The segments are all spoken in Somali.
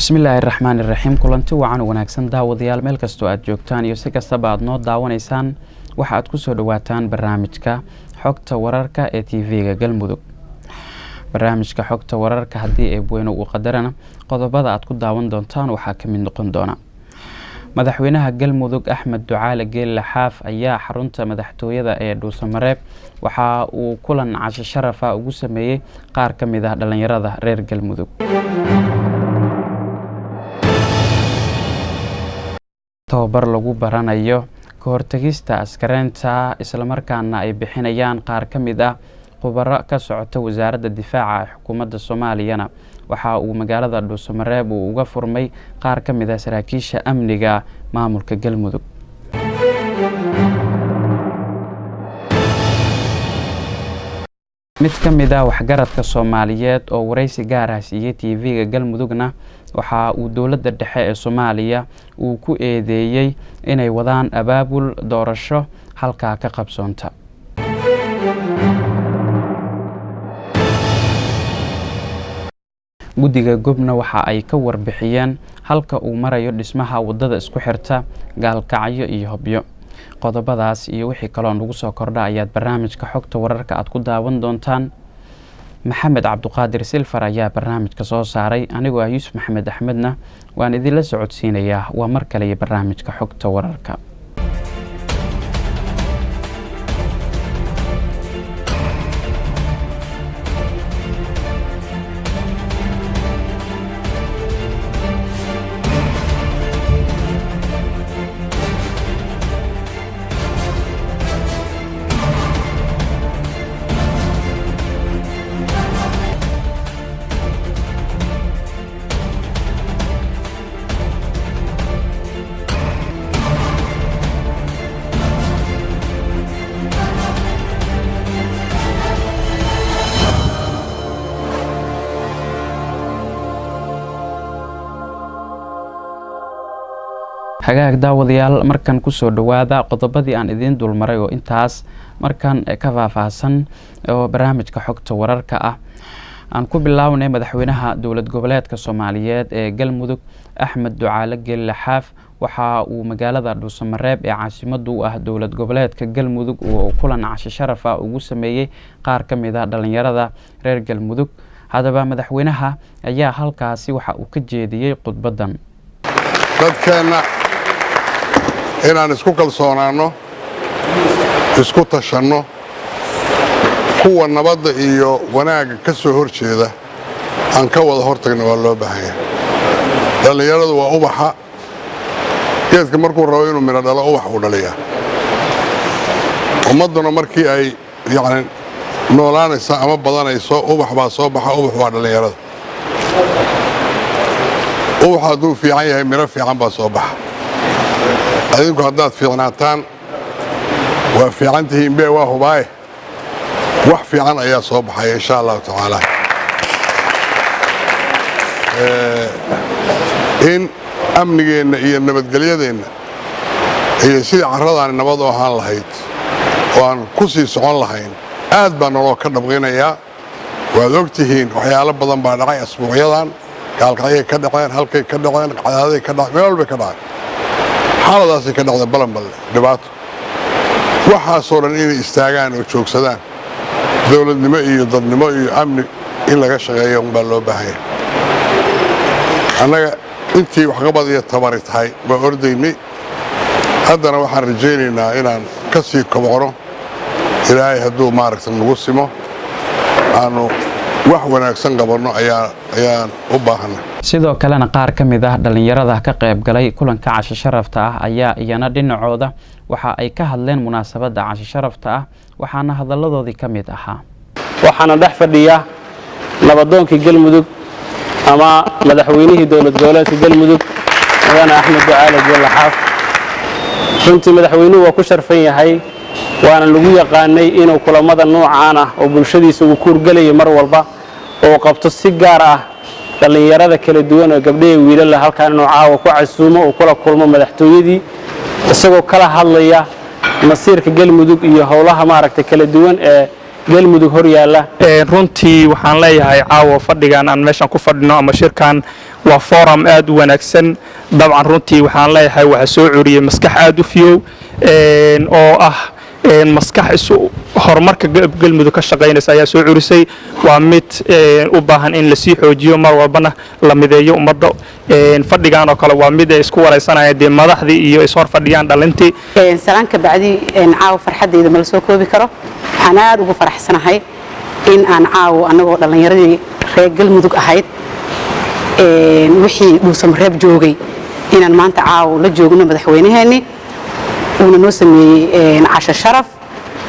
Bismillaahi raxmaani raxiim. Kulanti wacan wanaagsan daawadayaal, meel kastoo aad joogtaan iyo si kastaba aad noo daawanaysaan, waxa aad kusoo dhawaataan barnaamijka xogta wararka ee TV-ga Galmudug. Barnaamijka xogta wararka, haddii Eebweyne uu qadarana, qodobada aad ku daawan doontaan waxaa ka mid noqon doona: Madaxweynaha Galmudug Axmed Ducaale Geelle Xaaf ayaa xarunta madaxtooyada ee Dhuusamareeb waxa uu kulan casho sharafa ugu sameeyey qaar ka mid ah dhalinyarada reer Galmudug. Tababar lagu baranayo ka hortagista askareynta, islamarkaana ay bixinayaan qaar ka mid ah khubaro ka socota Wasaaradda Difaaca ee xukuumadda Soomaaliyana, waxa uu magaalada Dhuusamareeb uu uga furmay qaar ka mid ah saraakiisha amniga maamulka Galmudug. Mid ka mid ah waxgaradka Soomaaliyeed oo wareysi gaar ah siiyey TV-ga Galmudugna waxa uu dowladda dhexe ee Soomaaliya uu ku eedeeyey inay wadaan abaabul doorasho halkaa ka qabsoonta. Guddiga Gobna waxa ay ka warbixiyeen halka uu marayo dhismaha wadada isku xirta Gaalkacyo iyo Hobyo. Qodobadaas iyo wixii kaloo nagu soo kordha ayaad barnaamijka xogta wararka aad ku daawan doontaan. Maxamed Cabduqaadir Silfar ayaa barnaamijka soo saaray, anigoo ah Yuusuf Maxamed Axmedna waan idinla socodsiinayaa. Waa mar kale iyo barnaamijka xogta wararka. Hagaag daawadayaal, markan kusoo dhawaada qodobadii aan idiin dulmaray oo intaas markan ka faahfaahsan oo barnaamijka xogta wararka ah. Aan ku bilownay madaxweynaha dowlad goboleedka Soomaaliyeed ee Galmudug Axmed Ducaale Geelle Xaaf waxa uu magaalada Dhuusamareeb ee caasimadu u ah dowlad goboleedka Galmudug uu kulan casho sharaf ah ugu sameeyey qaar ka mid ah dhalinyarada reer Galmudug. Haddaba madaxweynaha ayaa halkaasi waxa uu ka jeediyey khudbadan. Dadkeenna inaan isku kalsoonaanno, isku tashanno, kuwa nabadda iyo wanaagga ka soo hor jeeda aan ka wada hor tagna waa loo baahan yahay. Dhallinyaradu waa ubaxa geedka. Markuu rabo inuu midho dhalo, ubax uu dhaliyaa. Ummadduna markii ay yacni noolaanaysa ama badanayso, ubax baa soo baxa. Ubax waa dhallinyarada. Ubax hadduu fiican yahay, midho fiican baa soo baxa. Adinku haddaad fiicnaataan, waa fiican tihiin be, waa hubaaye, wax fiican ayaa soo baxaya, insha Allahu tacaala. In amnigeenna iyo nabadgelyadeenna iyo sidii carradaani nabad u ahaan lahayd oo aan ku sii socon lahayn aad baa naloo ka dhabqinayaa. Waad og tihiin, waxyaalo badan baa dhacay asbuucyadan. Gaalkacyay ka dhaceen, halkay ka dhaceen, Cadaaday ka dhaceen, meel walbay ka dhaceen, xaaladaasay ka dhacday, Balanballe dhibaato. Waxaasoo dhan inay istaagaan oo joogsadaan, dowladnimo iyo dadnimo iyo amni in laga shaqeeyo unbaa loo baahanya. Annaga intii waxqabad iyo tabari tahay waa ordaynay. Haddana waxaan rajaynaynaa inaan ka sii kobcno. Ilaahay hadduu maaragta nagu simo, aanu wax wanaagsan qabanno ayaan u baahanay. Sidoo kalena qaar ka mid ah dhalinyarada ka qayb galay kulanka casho sharafta ah ayaa iyana dhinacooda waxa ay ka hadleen munaasabadda casho sharafta ah, waxaana hadalladoodii ka mid ahaa: Waxaana dhex fadhiya nabadoonkii Galmudug ama madaxweynihii dowlad goboleedka Galmudug, mudane Axmed Ducaale Geelle Xaaf. Runtii madaxweynuhu waa ku sharfan yahay, waana lagu yaqaanay inuu kulammada noocaan ah oo bulshadiisa uu kuurgelayo mar walba oo qabto, si gaar ah dhallinyarada kala duwan oo gabdhaha wiilala halkaan inuu caawa ku casuumo oo kula kulmo madaxtooyadii, isagoo kala hadlaya masiirka Galmudug iyo howlaha maaragtay kala duwan ee Galmudug hor yaalla. Runtii waxaan leeyahay, caawa fadhigan aan meeshan ku fadhino ama shirkan waa forum aad u wanaagsan. Dabcan runtii waxaan leeyahay, waxaa soo curiyey maskax aad u fiyow oo ah maskax isu horumarka Galmudug ka shaqaynaysa ayaa soo curisay. Waa mid u baahan in lasii xoojiyo, mar walbana la mideeyo ummadda. Fadhigan oo kale waa mid ay isku waraysanayaan dee madaxdii iyo ishor fadhiyaan dhalintii. Salaan ka bacdi, caawa farxaddayda ma la soo koobi karo. Waxaan aad ugu faraxsanahay in aan caawo annagoo dhallinyaradii reer Galmudug ahayd, wixii Dhuusamareeb joogay, inaan maanta caawo la joogno madaxweynaheennii, uuna noo sameeyey casho sharaf.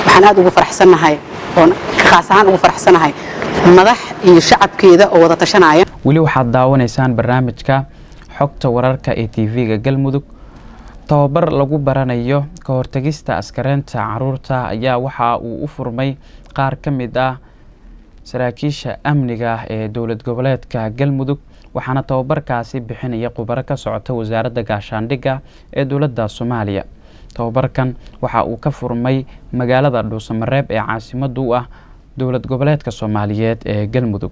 Waxaan aad ugu faraxsanahay oon khaas ahaan ugu faraxsanahay madax iyo shacabkeeda oo wada tashanaya. Weli waxaad daawanaysaan barnaamijka Xogta Wararka ee TV-ga Galmudug. Tababar lagu baranayo ka hortagista askareynta caruurta ayaa waxa uu u furmay qaar ka mid ah saraakiisha amniga ee dowlad goboleedka Galmudug, waxaana tababarkaasi bixinaya khubaro ka socota Wasaaradda Gaashaandhigga ee dowladda Soomaaliya. Tababarkan waxa uu ka furmay magaalada Dhuusamareeb ee caasimadu u ah dowlad goboleedka Soomaaliyeed ee Galmudug.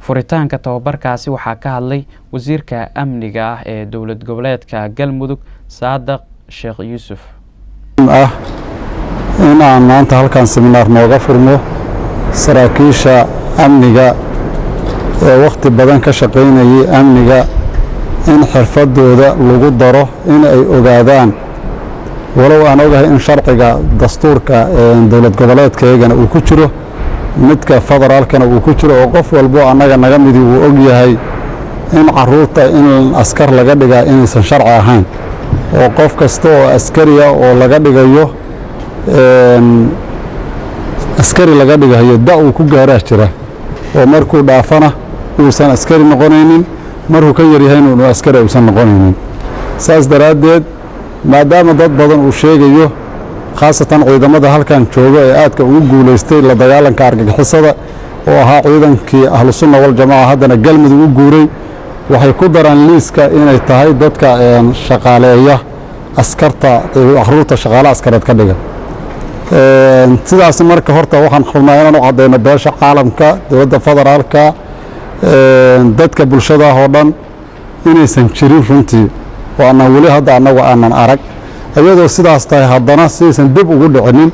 Furitaanka tababarkaasi waxaa ka hadlay wasiirka amniga ah ee dowlad goboleedka Galmudug, Saadaq Sheekh Yuusuf. Ah, in aan maanta halkan seminaar nooga furmo saraakiisha amniga ee wakhti badan ka shaqaynayay amniga, in xirfadooda lagu daro, in ay ogaadaan, walow aan ogahay in sharciga dastuurka dowlad goboleedkaygana uu ku jiro, midka federaalkana uu ku jiro, oo qof walbo annaga naga midii uu og yahay in caruurta in askar laga dhigaa inaysan sharci ahayn, oo qof kasta oo askariya oo laga dhigayo, askari laga dhigayo, da uu ku gaaraa jira oo markuu dhaafana uusan askari noqonaynin, markuu ka yaryahayna unu askari uusan noqonaynin. Saas daraaddeed, maadaama dad badan uu sheegayo, khaasatan ciidamada halkan jooga ee aadka ugu guulaystay la dagaalanka argagixisada, oo ahaa ciidankii Ahlusunna Waljamaaca, haddana Galmudug u guuray, waxay ku daraan liiska inay tahay dadka shaqaaleeya askarta, caruurta shaqaale askareed ka dhiga. Sidaas marka horta waxaan rabnaa inaan u caddayno beesha caalamka, dowladda federaalka, dadka bulshada oo dhan inaysan jirin runtii, oo aanan weli hadda annagu aanan arag. Iyadoo sidaas tahay, haddana sidaysan dib ugu dhicinin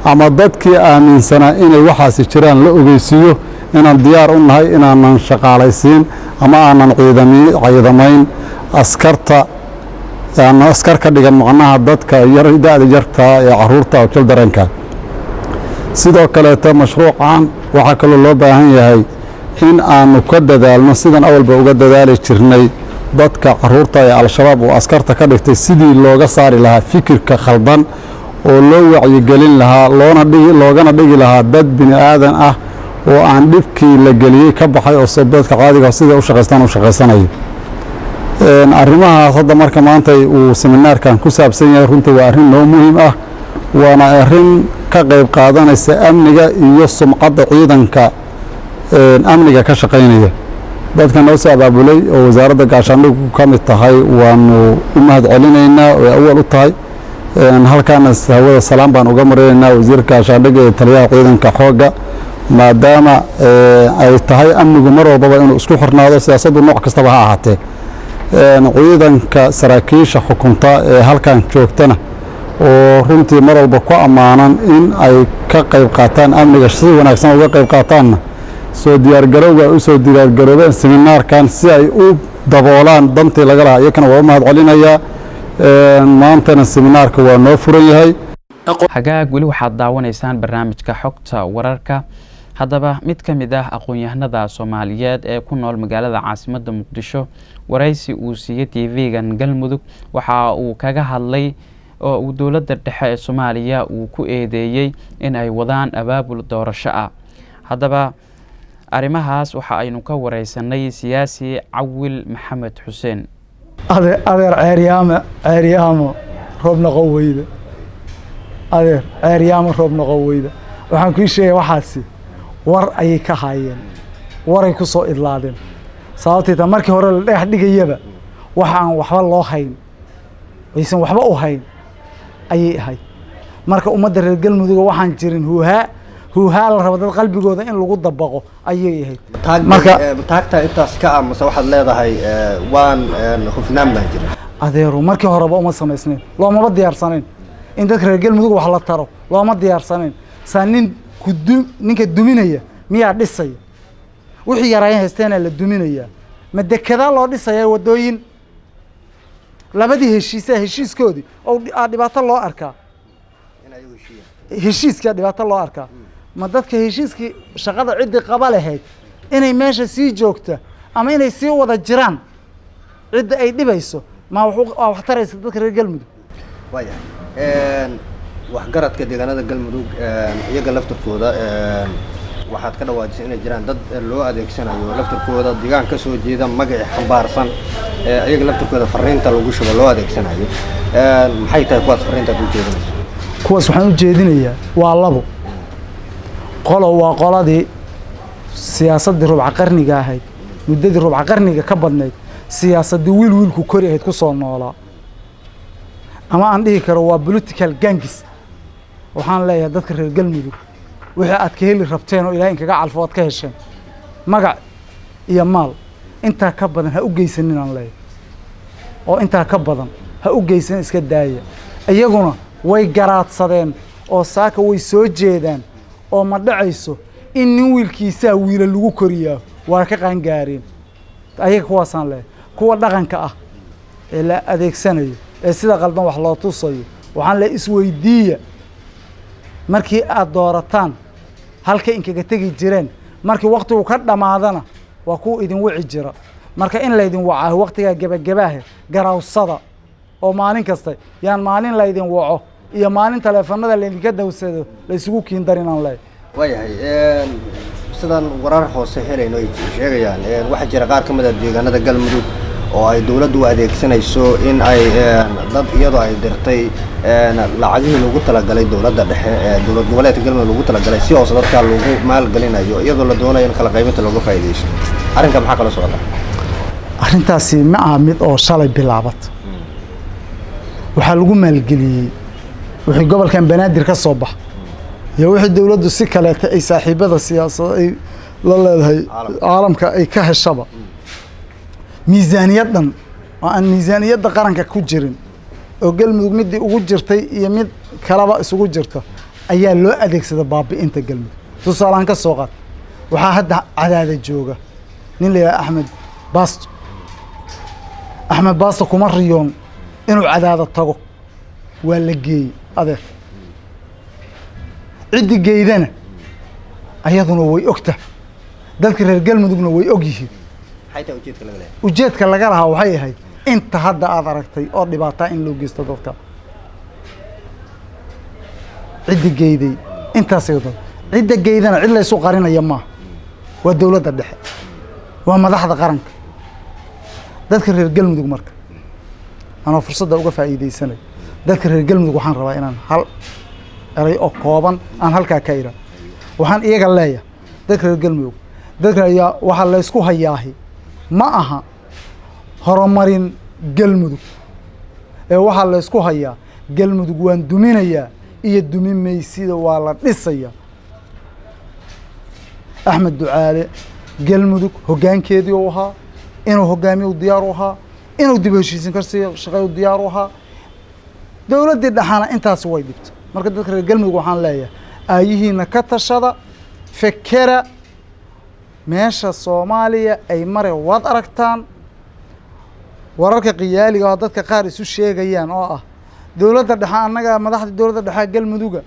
ama dadkii aaminsanaa inay waxaasi jiraan la ogeysiiyo inaan diyaar u nahay inaanan shaqaalaysiin ama aanan ciidamayn askarta, aanan askar ka dhigan, macnaha dadka yar, da'da yarta ee caruurta childrenka. Sidoo kaleeto mashruucan waxaa kaloo loo baahan yahay in aanu ka dadaalno sidan awalba uga dadaali jirnay dadka caruurta ee Al-Shabaab uu askarta ka dhigtay, sidii looga saari lahaa fikirka khaldan oo loo wacyigelin lahaa, loona dhigi loogana dhigi lahaa dad bini aadan ah oo aan dhibkii la geliyey ka baxay, oo dadka caadiga sida u shaqaystaan u shaqaysanayo. Arrimahaas hadda marka maanta uu seminaarkan ku saabsan yahay runtii waa arrin noo muhiim ah, waana arrin ka qayb qaadanaysa amniga iyo sumcadda ciidanka amniga ka shaqaynaya. Dadka noo soo abaabulay oo Wasaaradda Gaashaandhigu ka mid tahay waanu u mahad celinaynaa, oo awal u tahay. Halkaana hawada salaam baan uga marinaynaa wasiirka gaashaandhigga iyo taliyaha ciidanka xoogga, maadaama ay tahay amnigu mar walbaba inuu isku xirnaado, siyaasaddu nooc kastaba ha ahaatee. Ciidanka saraakiisha xukunta ee halkan joogtana, oo runtii mar walba ku ammaanan in ay ka qayb qaataan amniga, si wanaagsan uga qayb qaataanna, soo diyaargarowga ay u soo diyaargaroobeen seminaarkan si ay u daboolaan dantii laga lahaa, iyakana waa u mahad celinayaa. Maantana seminaarka waa noo furan yahay. Hagaag, weli waxaad daawanaysaan barnaamijka Xogta Wararka. Haddaba, mid ka mid ah aqoon-yahanada Soomaaliyeed ee ku nool magaalada caasimadda Muqdisho, waraysi uu siiyey TV-gan Galmudug waxa uu kaga hadlay oo uu dowladda dhexe ee Soomaaliya uu ku eedeeyey in ay wadaan abaabul doorasho ah. Haddaba arrimahaas waxa aynu ka wareysanay siyaasi Cawil Maxamed Xuseen. Adeer, ceeryaama, ceeryaamo roob noqon weyda. Adeer, ceeryaamo roob noqon weyda. Waxaan kuu sheegay, waxaasi war ayay ka haayeen, waray ku soo idlaadeen. Sababtay ta markii hore la dhagax dhigayaba waxa aan waxba loo hayn, aysan waxba u hayn ayay ahayd. Marka ummadda reer Galmuduga waxaan jirin huuhaa. Huuhaa la rabo dad qalbigooda in lagu dabaqo ayay ahayd. Marka taagta intaas ka aamusa waxaad leedahay waan hufnaan baan jira. Adeeru, markii horeba uma samaysnayn, loomaba diyaarsanayn in dadka reer Galmudug wax la taro, looma diyaarsanayn. Saa nin ku du ninka duminaya miyaa dhisaya? Wixii yaraayeen haysteena la duminayaa. Ma dekedaa loo dhisayaa? Waddooyin labadii heshiisaa heshiiskoodii oo dhibaato loo arkaa, heshiiskaa dhibaato loo arkaa. Ma dadka heshiiskii shaqada ciddii qaba lahayd inay meesha sii joogta ama inay sii wada jiraan cidda ay dhibayso, ma waa wax taraysa dadka reer Galmudug? Waayahay, waxgaradka deegaanada Galmudug iyaga laftarkooda waxaad ka dhawaajisay inay jiraan dad loo adeegsanayo laftarkooda deegaan ka soo jeeda, magaci xambaarsan, iyaga laftarkooda fariinta lagu shubo loo adeegsanayo. Maxay tahay kuwaas fariintaad u jeedinayso? Kuwaas waxaan u jeedinayaa waa labo qolo. Waa qoladii siyaasaddii rubca qarniga ahayd, muddadii rubca qarniga ka badnayd siyaasaddii wiil wiilku kori ahayd ku soo noolaa, ama aan dhihi karo waa political gangs. Waxaan leeyahay dadka reer Galmudug, wixii aad ka heli rabteen oo Ilahay inkaga calfo aad ka hesheen, magac iyo maal, intaa ka badan ha u geysanin aan leeyahay, oo intaa ka badan ha u geysan, iska daaya. Iyaguna way garaadsadeen oo saaka way soo jeedaan, oo ma dhacayso in nin wiilkiisaa wiila lagu koriyaa, waa ka qaangaareen ayaga. Kuwaasaan leeyahay. Kuwa dhaqanka ah ee la adeegsanayo ee sida qaldan wax loo tusayo, waxaan leeyahay isweydiiya markii aad doorataan halka inkaga tegi jireen. Markii waktigu ka dhammaadana waa kuwa idin wici jira. Marka in laydin wacaaho waktigaa gebagabaahe, garawsada oo maalin kasta yaan maalin laydin waco iyo maalin taleefanada laydinka dawsado la isugu kiindarin aan leeyahay. Waayahay, sidaan warar hoose helayno ay sheegayaan, waxaa jira qaar ka mid a deegaanada Galmudug oo ay dawladdu u adeegsanayso in ay dad iyadoo ay dirtay lacagihii loogu talagalay dowladda dhexe ee dowlad goboleedka Galmudug loogu talagalay, si hoose dadkaa lagu maalgelinayo, iyadoo la doonayo in kala qaybinta looga faa'iidaysto. Arrinka maxaa kala socda? Arrintaasi ma aha mid oo shalay bilaabat. Waxaa lagu maalgeliyey wixii gobolkan Banaadir ka soo bax iyo wixii dowladdu si kaleeta ay saaxiibada siyaasada ay la leedahay caalamka ay ka heshaba. Miisaaniyad dhan oo aan miisaaniyadda qaranka ku jirin oo Galmudug midii ugu jirtay iyo mid kaleba isugu jirta ayaa loo adeegsada baabi'inta Galmudug. Tusaalehaan ka soo qaad, waxaa hadda Cadaada jooga nin la yidhaha Axmed Baasto. Axmed Baasto kuma riyoon inuu Cadaada tago, waa la geeyey adeer. Ciddi geydana ayaduna way ogtahay, dadka reer Galmudugna way og yihiin. Maxay tahay ujeedka laga leeyahay? Ujeedka laga lahaa waxay ahayd inta hadda aad aragtay oo dhibaataa in loo geysto dadka. Ciddi geyday intaasay dad cidda geydana cid laysu qarinaya maaha, waa dowladda dhexe, waa madaxda qaranka. Dadka reer Galmudug marka anoo fursadda uga faa'iidaysanayo, dadka reer Galmudug waxaan rabaa inaan hal eray oo kooban aan halkaa ka idhaa. Waxaan iyaga leeyahay, dadka reer Galmudug, dadka ayaa waxaa laysku hayaahi ma aha horumarin Galmudug ee waxaa laysku hayaa Galmudug waan duminayaa iyo dumi maysida, waa la dhisayaa. Axmed Ducaale Galmudug hoggaankeedii u ahaa, inuu hoggaamiye u diyaar u ahaa, inuu dib u heshiisin karsiiyo shaqeey u diyaar u ahaa. Dowladdii dhexana intaasi way dhibtay. Marka dadka reer Galmudug waxaan leeyahay, aayihiina ka tashada, fekera meesha Soomaaliya ay mare. Waad aragtaan wararka khiyaaliga oo dadka qaar isu sheegayaan oo ah dowladda dhexe, annaga madaxda dowladda dhexe Galmuduga,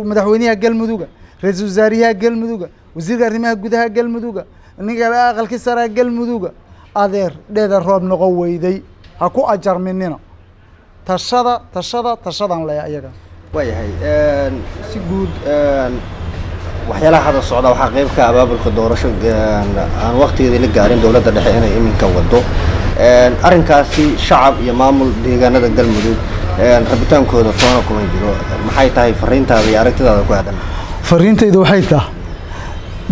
madaxweynaha Galmuduga, ra-iisul wasaariyaha Galmuduga, wasiirka arrimaha gudaha Galmuduga, ninka aqalkii saraa Galmuduga. Adeer, dheeda roob noqon weyday, ha ku ajarminina. Tashada, tashada, tashadaan leeyahay ayaga. Waayahay, si guud waxyaalaha hadda socda waxaa qayb ka abaabulka doorasho aan waktigeedii la gaarin dowladda dhexe inay iminka wado. Arrinkaasi shacab iyo maamul deegaanada Galmudug rabitaankooda toona kuma jiro. Maxay tahay fariintaada iyo aragtidaada ku aadan? Fariintaydu waxay tahay,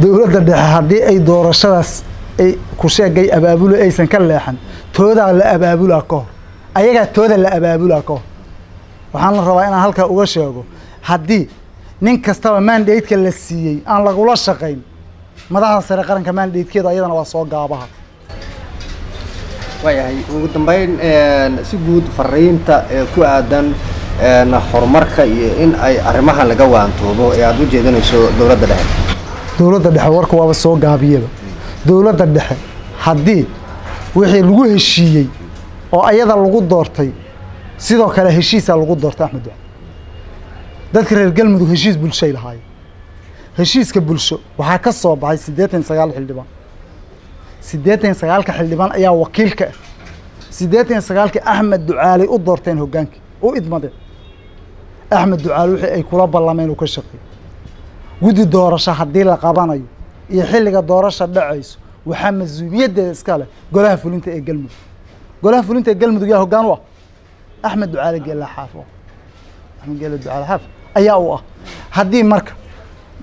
dowladda dhexe haddii ay doorashadaas ay ku sheegay abaabula aysan ka leexan, toodaa la abaabulaa ka hor, ayagaa tooda la abaabulaa ka hor. Waxaan la rabaa inaan halkaa uga sheego haddii Nin kastaba mandate-ka la siiyey aan lagula shaqayn madaxda sare qaranka, mandate-keeda ayadana waa soo gaabaha. Waayahay, ugu dambeyn, si guud fariinta ee ku aadan horumarka iyo in ay arrimahan laga waantoobo ee aada u jeedinayso dowladda dhexe? Dowladda dhexe warka waaba soo gaabiyaba. Dowladda dhexe haddii wixii lagu heshiiyey oo ayada lagu doortay, sidoo kale heshiisaa lagu doortay Axmed Duca. Dadka reer Galmudug heshiis bulshay lahaayeen. Heshiiska bulsho waxaa ka soo baxay 89 xildhibaan. 89-ka xildhibaan ayaa wakiilka ah. 89-kii Axmed Ducaaley u doorteen hoggaankii, u idmadeen. Axmed Ducaale wixii ay kula ballameen uu ka shaqeeyey. Guddi doorasho haddii la qabanayo iyo xilliga doorasha dhacayso, waxaa mas-uuliyaddeeda iska leh golaha fulinta ee Galmudug. Golaha fulinta ee Galmudug yaa hoggaan u ah? Axmed Ducaale Geella Xaaf. Axmed Geelle Ducaale Xaaf ayaa u ah. Haddii marka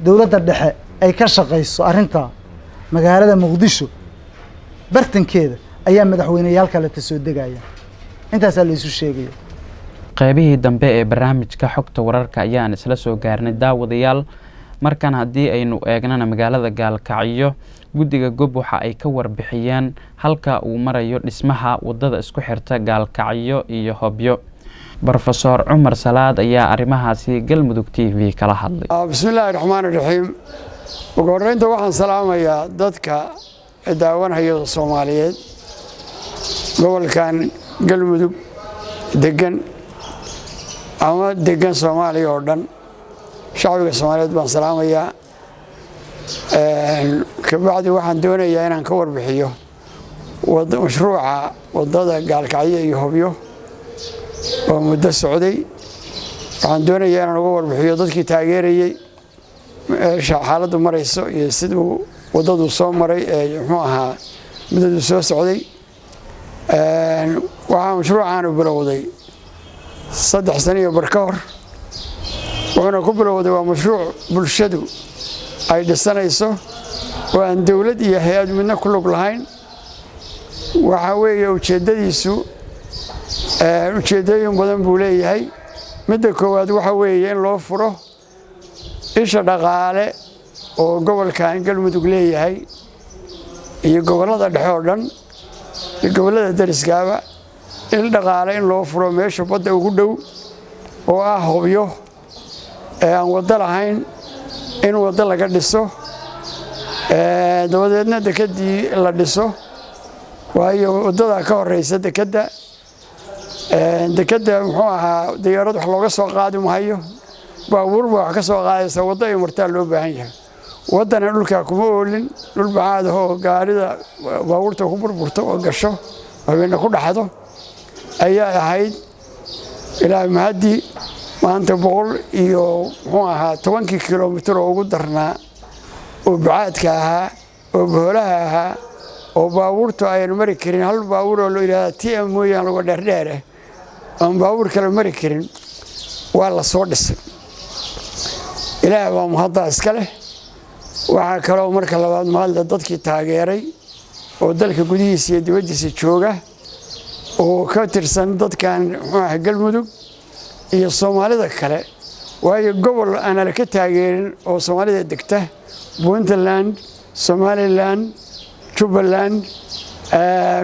dowladda dhexe ay ka shaqayso arrintaa, magaalada Muqdisho bartankeeda ayaa madaxweyneyaal kaleta soo degaya. Intaasaa la isu sheegaya. Qeybihii dambe ee barnaamijka xogta wararka ayaan isla soo gaarnay, daawadayaal. Markan haddii aynu eegnana, magaalada Gaalkacyo guddiga gob waxa ay ka warbixiyeen halka uu marayo dhismaha wadada isku xirta Gaalkacyo iyo Hobyo. Brofesor Cumar Salaad ayaa arrimahaasi Galmudug TV kala hadlay. Bismi illaahi raxmaan raxiim. Ugu horreynta waxaan salaamayaa dadka daawanhaya Soomaaliyeed, gobolkan Galmudug degan ama degan Soomaaliya oo dhan. Shacbiga Soomaaliyeed baan salaamayaa. Kabacdi waxaan doonayaa inaan ka warbixiyo mashruuca waddada Gaalkacyo iyo Hobyo oo muddo socday. Waxaan doonayaa inaan uga warbixiyo dadkii taageerayey, meesha xaaladdu marayso iyo siduu waddadu soo maray ee muxuu ahaa muddadu soo socday. Waxaa mashruucaanu bilowday 3 sano iyo bar ka hor. Wuxuuna ku bilowday, waa mashruuc bulshadu ay dhisanayso oo aan dowlad iyo hay-ad midna ku lug lahayn. Waxaa weeye ujeeddadiisu, ujeeddooyin badan buu leeyahay. Midda koowaad waxa weeye in loo furo isha dhaqaale oo gobolkan Galmudug leeyahay iyo gobollada dhexe oo dhan iyo gobollada dariskaaba, il dhaqaale in loo furo meesha badda ugu dhow oo ah Hobyo ee aan waddo lahayn, in waddo laga dhiso, dabadeedna dekeddii la dhiso, waayo waddada ka horeysa dekedda. Dekedda muxuu ahaa diyaarad wax looga soo qaadi mahayo, baabuur baa wax ka soo qaadaysa. Waddo ay martaa loo baahan yahay. Waddana dhulkaa kuma oolin, dhul bacaad ahoo gaarida baabuurta ku burburto oo gasho, habeena ku dhaxdo ayaa ahayd. Ilaa mahaddii maanta boqol iyo muxuu ahaa 10-kii kilomitir oo ugu darnaa oo bacaadka ahaa oo boholaha ahaa oo baabuurtu aynu mari karin, hal baabuur oo loo yidhahda TM mooyaan, laga dheerdheere aan baabuur kale mari karin, waa la soo dhisay. Ilaah baa mahaddaa iska leh. Waxaa kaloo marka labaad mahadle dadkii taageeray oo dalka gudihiisa iyo dibaddiisa jooga oo ka tirsan dadkan muxuu aha Galmudug iyo Soomaalida kale, waayo gobol aanala ka taageerin oo Soomaalida degta, Puntland, Somaliland, Jubbaland,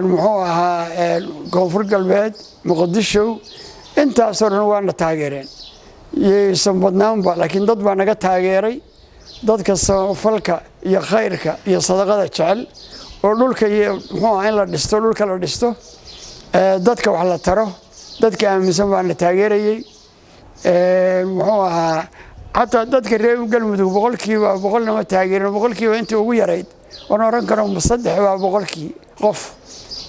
muxuu ahaa Koonfur Galbeed, Muqdisho, intaasoo dhan waana taageereen. Yaysan badnaanba, laakiin dad baa naga taageeray, dadka samafalka iyo khayrka iyo sadaqada jecel oo dhulka iyo muxuu aha in la dhisto, dhulka la dhisto, dadka wax la taro, dadka aaminsan baana taageerayey. Muxuu ahaa xataa dadka reer Galmudug 100% ma taageerin, boqolkiiba intii ugu yarayd oon oran karo 3 baa boqolkii qof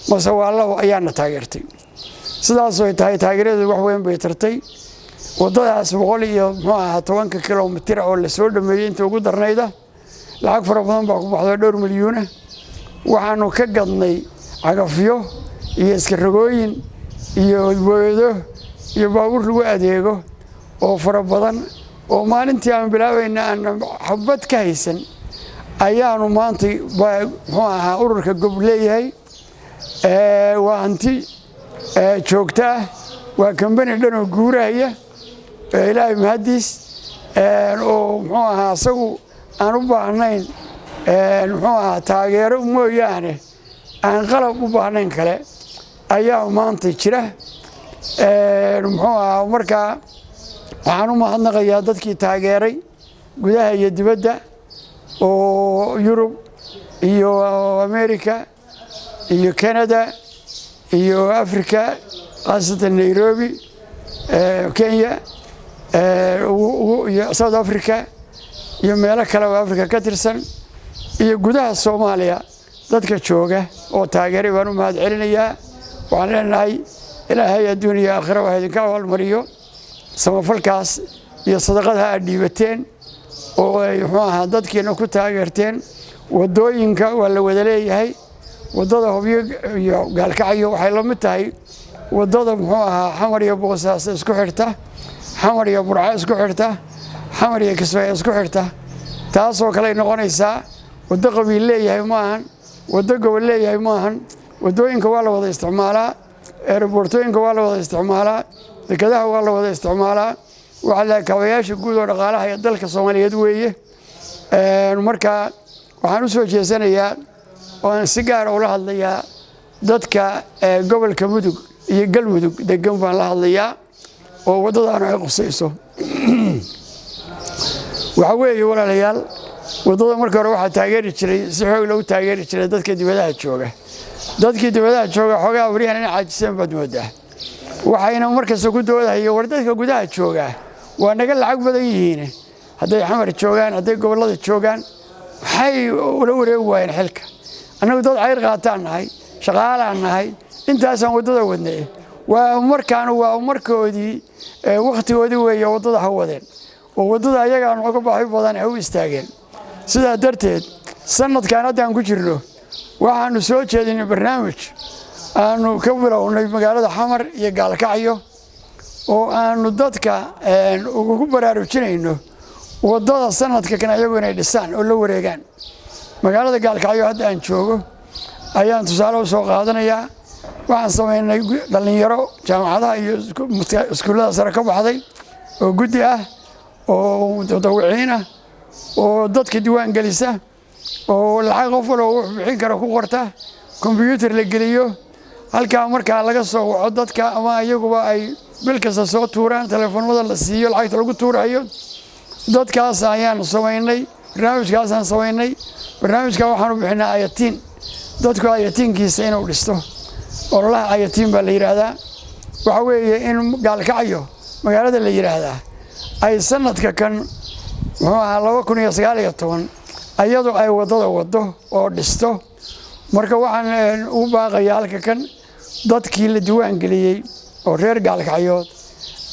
mase waa 2 ayaana taageertay. Sidaasoo tahay, taageeradu wax weyn bay tartay. Waddadaas boqol iyo muxuu ahaa 10-ka kilomitir oo lasoo dhameeyey intii ugu darnayda, lacag fara badan baa ku baxdo, dhowr milyuuna. Waxaanu ka gadnay cagafyo iyo iskarogooyin iyo booyado iyo baabuur lagu adeego oo fara badan oo maalintii aan bilaabayna aan xabad ka haysan ayaanu maanta muxuu ahaa ururka gob leeyahay. Waa hanti joogto ah, waa kambani dhan oo guurahaya. Ilaahay mahaddiis. Oo muxuu ahaa, isagu aan u baahnayn, muxuu ahaa, taageero mooyaane aan qalab u baahnayn kale ayaa maanta jira. Muxuu ahaa, markaa waxaan u mahadnaqayaa dadkii taageeray gudaha iyo dibadda, oo Yurub iyo America iyo Canada iyo Africa, khaasatan Nairobi, Kenya iyo South Africa iyo meelo kale oo Africa ka tirsan, iyo gudaha Soomaaliya dadka jooga oo taageeray baan u mahad celinayaa. Waxaan leenahay, Ilaahay adduun iyo aakhira wax idinka abaalmariyo samafalkaas iyo sadaqada aad dhiibateen oo ay, muxuu ahaa, dadkiina ku taageerteen. Waddooyinka waa la wada leeyahay. Waddada Hobyo iyo Gaalkacyo waxay la mid tahay waddada, muxuu ahaa, Xamar iyo Boosaaso isku xirta, Xamar iyo Burco isku xirta, Xamar iyo Kismaayo isku xirta. Taasoo kale ay noqonaysaa. Waddo qabiil leeyahay maahan, waddo gobol leeyahay maahan. Waddooyinka waa la wada isticmaalaa, airport-ooyinka waa la wada isticmaalaa, dekedaha waa la wada isticmaalaa. Waxaa la kaabayaasha guud oo dhaqaalaha ee dalka Soomaaliyeed weeye. Marka waxaan u soo jeesanayaa oo aan si gaara ula hadlayaa dadka gobolka Mudug iyo Galmudug degan baan la hadlayaa oo waddadaanu ay qusayso. Waxaa weeye, walaalayaal, waddada marka hore waxaa taageeri jiray, si xoog lagu taageeri jiray, dadka dibadaha jooga. Dadkii dibadaha jooga xoogaa waryahan inay caajiseen baad moodaa. Waxayna markasta ku doodahayo, war dadka gudaha joogaa waa naga lacag badan yihiin, hadday Xamar joogaan, hadday gobollada joogaan, maxay ula wareegi waayeen xilka? Annagu dad cayr qaataan nahay, shaqaalaan nahay, intaasaan waddada wadnay. Waa markaan, waa markoodii, wakhtigoodii weeye. Waddada ha wadeen oo waddada ayagaa nooga baahi badan, ha u istaageen. Sidaa darteed, sanadkan haddaan ku jirno waxaanu soo jeedinay barnaamij aanu ka bilownay magaalada Xamar iyo Gaalkacyo oo aanu dadka ugu baraarujinayno waddada sanadka kan ayagu inay dhisaan oo la wareegaan. Magaalada Gaalkacyo hadda aan joogo ayaan tusaale u soo qaadanayaa. Waxaan samaynay dhallinyaro jaamacadaha iyo iskuullada sare ka baxday oo guddi ah oo mutadawiciin ah oo dadka diiwaan gelisa oo lacag qof walba wuxuu bixin kara ku qorta, kombyuutar la geliyo, halkaa markaa laga soo waco dadka ama iyaguba ay bil kasta soo tuuraan, telefoonada la siiyo lacagta lagu tuurayo. Dadkaas ayaanu samaynay, barnaamijkaasaan samaynay. Barnaamijka waxaanu bixinaa ayatiin, dadku ayatiinkiisa inuu dhisto. Ololaha ayatiin baa la yidhaahdaa. Waxa weeye in Gaalkacyo magaalada la yidhaahdaa ay sanadka kan, muxuu ahaa, 2019 ayadoo ay waddada waddo oo dhisto. Marka waxaan ugu baaqayaa halka kan dadkii la diiwaan geliyey oo reer Gaalkacyood,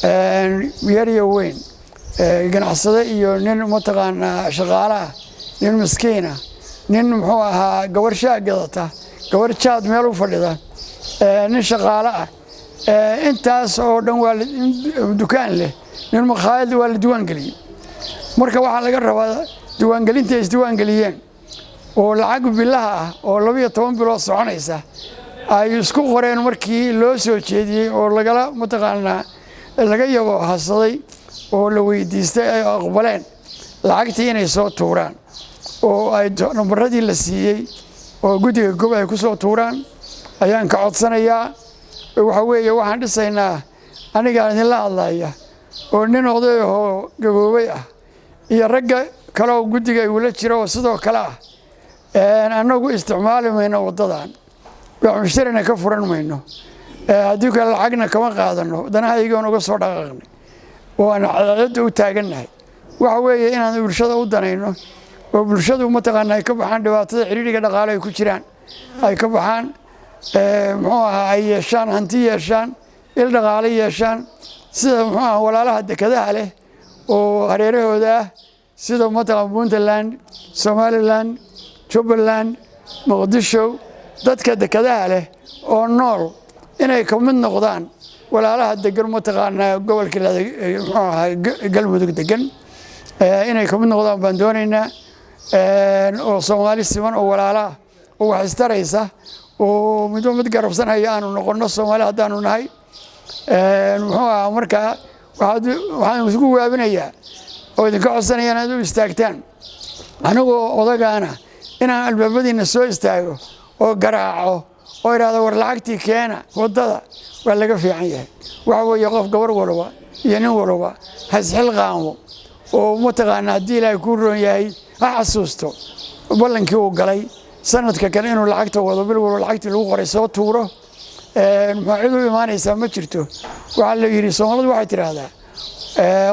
yar iyo weyn, ganacsade iyo nin mataqaanaa shaqaalaah, nin miskiina, nin, muxuu ahaa, gabar shaah gadata, gabar jaad meel u fadhida, nin shaqaale ah, intaas oo dhan waa dukaan leh, nin makhaayad, waa la diiwaan geliyey. Marka waxaa laga rabaa diiwaangelinta ay isdiiwaan geliyeen oo lacag bilaha ah oo 12 bilood soconaysa ay isku qoreen markii loo soo jeediyey oo lagala mataqaanaa laga yabo hasaday oo la weydiistay, ay aqbaleen lacagtii inay soo tuuraan oo ay nambaradii la siiyey oo guddiga gob ay ku soo tuuraan ayaan ka codsanayaa. Waxa weeye, waxaan dhisaynaa, anigaan idinla hadlaya oo nin oday ahoo gaboobay ah iyo ragga kale oo guddiga igula jira oo sidoo kale ah, annagu isticmaali mayno waddadan, wax mushtarina ka furan mayno, haddii kale lacagna kama qaadano. Danaha iyagoon uga soo dhaqaaqnay oo aan cadaaladda u taagannahay waxa weeye inaan bulshada u danayno oo bulshadu mataqaana ay ka baxaan dhibaatada xidhiidhiga dhaqaale ay ku jiraan, ay ka baxaan, muxuu ahaa, ay yeeshaan hanti, yeeshaan il dhaqaale, yeeshaan sida, muxuu ahaa, walaalaha dekadaha leh oo hareerahooda ah, sida mataqaan Puntland, Somaliland, Jubbaland, Muqdisho, dadka dekadaha leh oo nool inay ka mid noqdaan walaalaha degan mataqaanaa gobolka, muxuu ahaa, Galmudug degan inay ka mid noqdaan baan doonaynaa, oo Soomaali siman oo walaalaah oo wax istaraysa oo midba mid garabsanaya aanu noqonno, Soomaali haddaanu nahay. Muxuu ahaa, markaa waxaan isku waabinayaa. Oo idinka codsanaya inaad u istaagtaan. Anigoo odagaana inaan albaabadiina soo istaago oo garaaco oo idhaahdo, "War lacagtii keena waddada," waa laga fiican yahay. Waxa weeye, qof gabar walba iyo nin walba ha isxilqaamo oo mataqaana haddii Ilaahay kuu roon yahay ha xasuusto ballankii uu galay sanadka kale inuu lacagta wado, bil walba lacagtii lagu qoray soo tuuro. Muxuu cid u imaanaysaa ma jirto. Waxaa la yidhi, Soomaalidu waxay tidhaahdaa,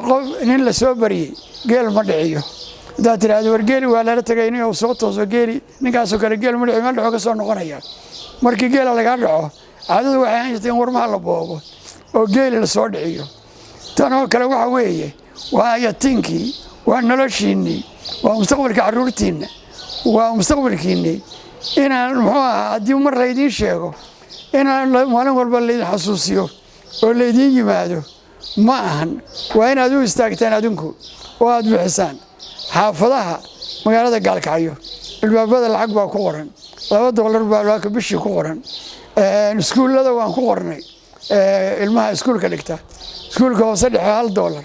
qof nin la soo bariyey geel ma dhiciyo. Haddaad tidhaahdo, "War geeli waa lala tegay," nin soo tooso geeli ninkaasoo kale geel ma dhiciyo, meel dhexo ka soo noqonaya. Markii geela lagaa dhaco, caadadu waxay ahaan jirtay in warmaha la boobo oo geeli la soo dhiciyo. Tan oo kale waxa weeye waa yatiinkii, waa noloshiinnii, waa mustaqbalka carruurtiinna, waa mustaqbalkiinnii. Inaan muxuu ahaa, haddii mar laydiin sheego, inaan maalin walba laydin xasuusiyo oo laydiin yimaado ma ahan. Waa inaad u istaagtaan adinku oo aad bixisaan. Xaafadaha magaalada Gaalkacyo albaabada lacag baa ku qoran, $2 baa albaabka bishii ku qoran. Iskuullada waan ku qornay. Ilmaha iskuulka dhigta, iskuulka hoose dhexe $1,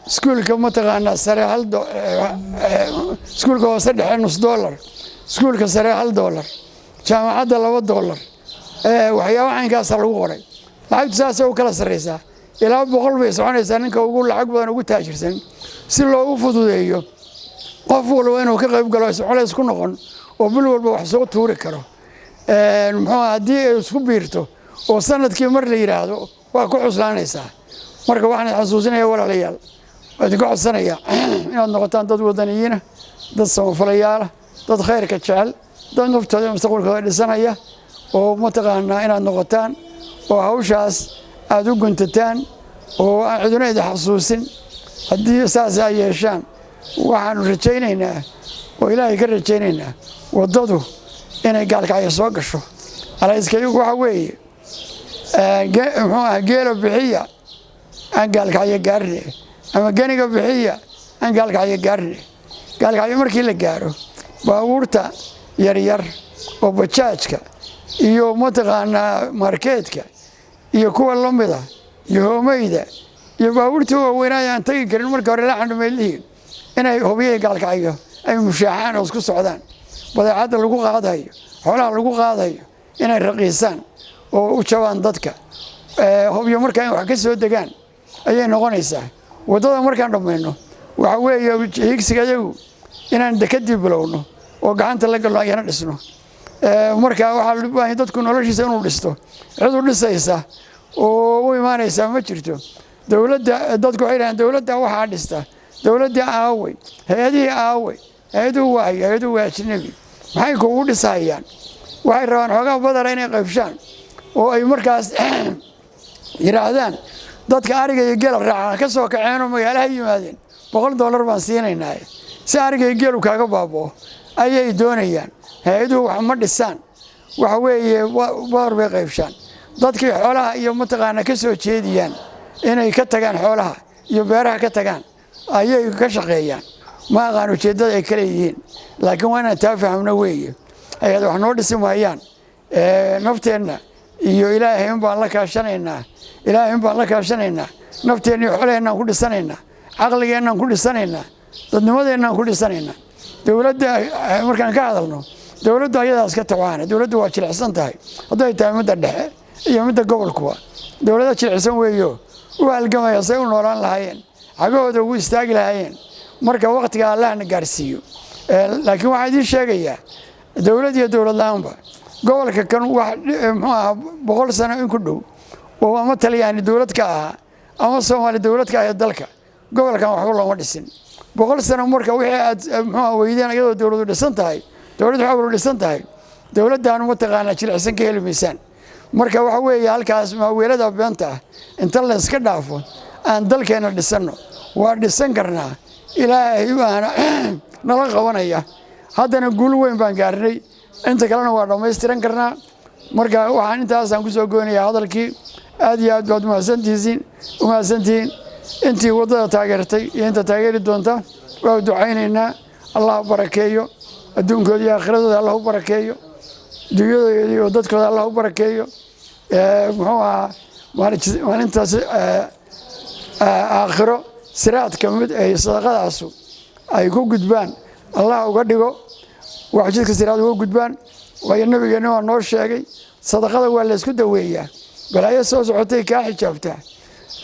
iskuulka mataqaanaa sare hal, iskuulka hoose dhexe $0.50, iskuulka sare $1, jaamacadda $2. Waxyaaba caynkaasa lagu qoray. Lacagtu saasay u kala sarraysaa, ilaa 100 bay soconaysaa, ninka ugu lacag badan, ugu taajirsan, si loogu fududeeyo qof walba inuu ka qayb galo, aysan culays ku noqon oo bil walba wax soo tuuri karo. Muxuu haddii ay isku biirto oo sanadkii mar la yidhaahdo, waa ku cuslaanaysaa. Marka waxaan xasuusinaya, walaalayaal, waa idinka codsanaya inaad noqotaan dad wadaniyiina, dad samafalayaala, dad khayrka jecel, dad naftooda iyo mustaqbalkooda dhisanaya oo mataqaanaa inaad noqotaan oo hawshaas aad u guntataan oo aan ciduna idin xasuusin. Haddii saas ay yeeshaan, waxaanu rajaynaynaa oo Ilaahay ka rajaynaynaa waddadu inay Gaalkacyo soo gasho. Alayskayagu waxa weeye, muxuu aha, geela bixiya aan Gaalkacyo gaarne, ama geniga bixiya aan Gaalkacyo gaarne. Gaalkacyo markii la gaaro, baabuurta yaryar oo bajaajka iyo mataqaanaa markeedka iyo kuwa lamida iyo hoomeyda iyo baabuurtii waaweynaa aan tagi karin marka hore la xandhumeydlihiin, inay Hobyaha Gaalkacyo ay mushaaxaan oo isku socdaan, badeecadda lagu qaadayo, xoolaha lagu qaadayo inay raqiisaan oo u jabaan dadka. Hobyo markaa in wax ka soo degaan ayay noqonaysaa. Waddada markaan dhammayno, waxa weeye higsiga iyagu inaan dekadii bilowno oo gacanta la galno, ayana dhisno. Marka waxaa loo baahan dadku noloshiisa inuu dhisto. Cid u dhisaysa oo u imaanaysa ma jirto. Dowladda dadku waxay dhahaan, "Dowladda waxaa dhista." Dowladda aawey? Hay-adihii aawey? Hay-aduhu waayo, hay-aduhu waa ajnabi. Maxay kugu dhisayaan? Waxay rabaan xoogaa badara inay qaybshaan oo ay markaas yidhaahdaan, "Dadka ariga iyo geela raaca ka soo kaceenoo magaalaha yimaadeen, $100 baan siinaynaa," si ariga iyo geelu kaaga baaboo ayay doonayaan. Hay-aduhu wax ma dhisaan. Waxa weeye badar bay qaybshaan. Dadkii xoolaha iyo mataqaana ka soo jeediyaan inay ka tagaan xoolaha iyo beeraha ka tagaan ayay ka shaqeeyaan. Ma aqaan ujeeddada ay kale yihiin, laakiin waa inaan taa fahamno weeye. Hay-ad wax noo dhisi maayaan. Nafteenna iyo Ilaahay in baan la kaashanaynaa, Ilaahay in baan la kaashanaynaa. Nafteenna iyo xoolaheennaan ku dhisanaynaa, caqligeennaan ku dhisanaynaa, dadnimadeennaan ku dhisanaynaa. Dowladda markaan ka hadalno, dowladdu ayadaas ka tabaana. Dowladdu waa jilicsan tahay, hadday tahay midda dhexe iyo midda gobolkuba. Dowladda jilicsan weeyo u halgamaya say u noolaan lahaayeen, xagahooda ugu istaagi lahaayeen. Marka waktiga Allahna gaarsiiyo. Laakiin waxaan idiin sheegayaa, dowlad iyo dowlad la-aanba, gobolka kan wax muxuu ahaa 100 sano in ku dhow oo ama Talyaani dowlad ka ahaa ama Soomaali dowlad ka ahayd, dalka gobolkan waxba looma dhisin 100 sano. Marka wixii aad muxuu weydeen iyadoo dowladu dhisan tahay, dowlad xooglu dhisan tahay, dowladdaanu mataqaanaa jilicsan ka heli maysaan. Marka waxa weeye, halkaas maaweelada beenta ah inta la iska dhaafo, aan dalkeenna dhisanno. Waa dhisan karnaa, Ilaahay baana nala qabanaya. Haddana guul weyn baan gaarnay, inta kalena waa dhammaystiran karnaa. Marka waxaan intaasaan kusoo goynayaa hadalkii. Aad iyo aad baad umahadsantihiin, umahadsantihiin intii waddada taageertay iyo inta taageeri doonta. Waa ducaynaynaa. Allah barakeeyo adduunkooda iyo aakhiradooda, Allah u barakeeyo dunyadooda iyo dadkooda, Allah u barakeeyo. Muxuu ahaa, maalintaas aakhiro. Siraadka mid ay sadaqadaasu ay ku gudbaan Allah uga dhigo, wax jidka siraad uga gudbaan. Waayo, nabigeenna waa noo sheegay, sadaqada waa laysku daweeyaa, balaayo soo socotay kaa xijaabtaa,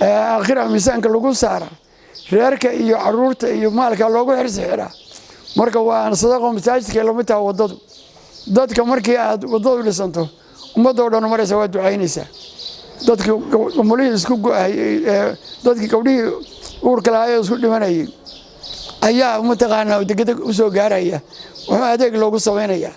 aakhira miisaanka lagu saara, reerka iyo caruurta iyo maalka loogu xirsi xiraa. Marka waa sadaqo. Masaajidka lamid taha waddadu. Dadka markii aad waddadu dhisanto, ummadoo dhan maraysa waa ducaynaysaa. Dadkii gomolihii isku go'ayay, dadkii gabdhihii uurka lahaayee isku dhimanayay ayaa mataqaanaa degdeg u soo gaaraya, wuxuu adeeg loogu samaynayaa.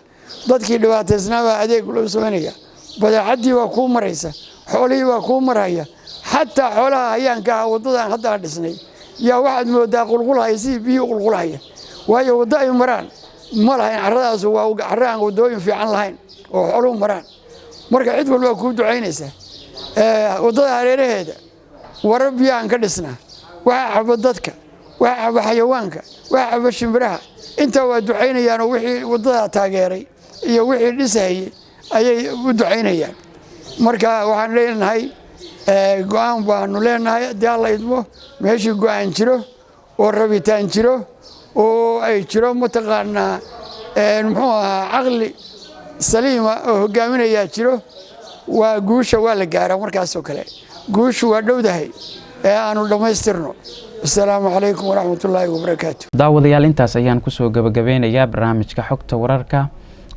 Dadkii dhibaataysnaa baa adeeg loogu samaynaya. Badeecaddii baa kuu maraysa, xoolihii baa kuu maraya. Xataa xoolaha hayaanka ah waddadan hadda dhisnay yaa waxaad moodaa qulqulhaya, sidii biyihii qulqulhaya, waayo waddo ay maraan ma lahayn. Carradaasu waa carro aan waddooyin fiican lahayn oo xooluhu maraan. Marka cid walbaa kuu ducaynaysa. Waddada hareeraheeda warar biyahan ka dhisnaa, waxaa cabo dadka, waxaa cabo xayawaanka, waxaa cabo shimbiraha. Intaa waa ducaynayaanoo wixii waddadaa taageeray iyo wixii dhisahayey ayay u ducaynayaan. Marka waxaan leenahay, go'aan baanu leenahay haddii Alla idmo. Meeshii go'aan jiro oo rabitaan jiro oo ay jiro, mataqaanaa, muxuu ahaa, caqli saliima oo hogaaminayaa jiro, waa guusha waa la gaaraa. Markaasoo kale guushu waa dhowdahay ee aanu dhammaystirno. Asalaamu calaykum waraxmatullaahi wabarakaatu. Daawadayaal, intaas ayaan kusoo gabagabeynayaa barnaamijka xogta wararka.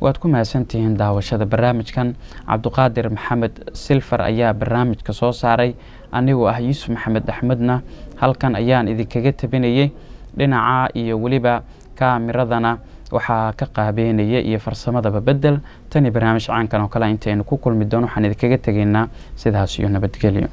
Waad ku mahadsantihiin daawashada barnaamijkan. Cabduqaadir Maxamed Silfar ayaa barnaamijka soo saaray. Anigoo ah Yuusuf Maxamed Axmedna halkan ayaan idinkaga tabinayay. Dhinaca iyo weliba kaamiradana waxaa ka qaabeynaya iyo farsamadaba Bedel. Tani barnaamij caankan oo kale intaynu ku kulmi doono, waxaan idinkaga tegaynaa sidaas iyo nabadgelyo.